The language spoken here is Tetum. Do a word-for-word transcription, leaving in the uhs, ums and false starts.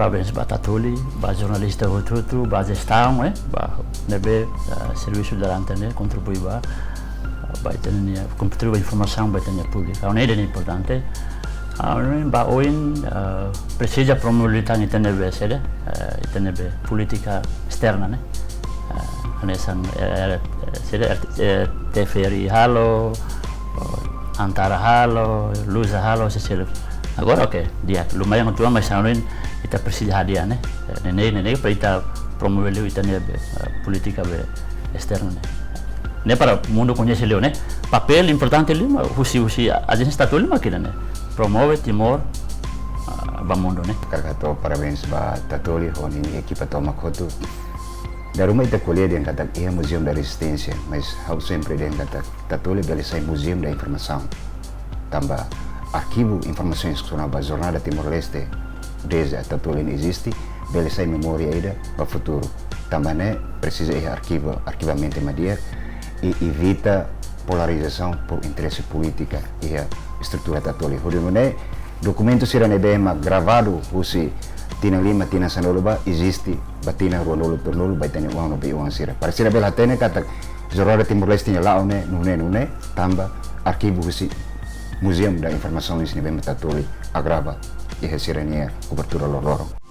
Parabéns ba Tatoli, ba jornalista hotu-hotu, ba jestaun, eh, ba ne'ebé, eh, servisu durante ne'e kontribui ba, ba ita-nia, kontribui ba informasaun ba ita-nia públiku. Ha'u hanoin ne'e importante. Ah, ba oin, eh, presiza promove tan ita-nia be sede, eh, ita-nia be polítika esterna ne'e. Eh, hanesan, eh, eh, sede, eh, T V R I halo, oh, Antara halo, Lusa halo, sesele. Agora, oke, di'ak, lumayan uitoan, mas ha'u hanoin ita presiza hadi'a ne'e. Eh, ne'e, ne'e, ne'e para ita promove liu ita-nia be, eh, polítika be esterna ne'e. Ne'e para mundu koñese liu ne'e. Papél importante liu mak husi, husi ajénsia Tatoli mak ida-ne'e. Promove Timor, ah, ba mundu ne'e. Hakarak hato'o parabéns ba Tatoli ho ninia ekipa tomak hotu. Dala ruma ita ko'alia dehan katak iha Museum da Resistência, mas ha'u sempre dehan katak Tatoli bele sai Museum da Informação. Tanba arkivu informasaun kona-ba jornada Timor-Leste, dezde Tatoli ne'e eziste, bele sai memória ida ba futuru. Tanba ne'e presiza iha arkivu, arkivamentu mak di'ak, i evita polarizasaun por interese polítika iha estrutura Tatoli. Hodi nune'e, dokumentu sira ne'ebé mak gravadu husi tinan lima, tinan sanulu ba, eziste ba tinan ruanulu, tolunulu, ba ita-nia oan no bei-oan sira. Para sira bele hatene katak jornada Timor-Leste nia la'o ne'e, nune'e, nune'e, tanba arkivu husi Museum da Informasaun ne'ebé mak Tatoli agrava iha sira-nia kobertura loroloron.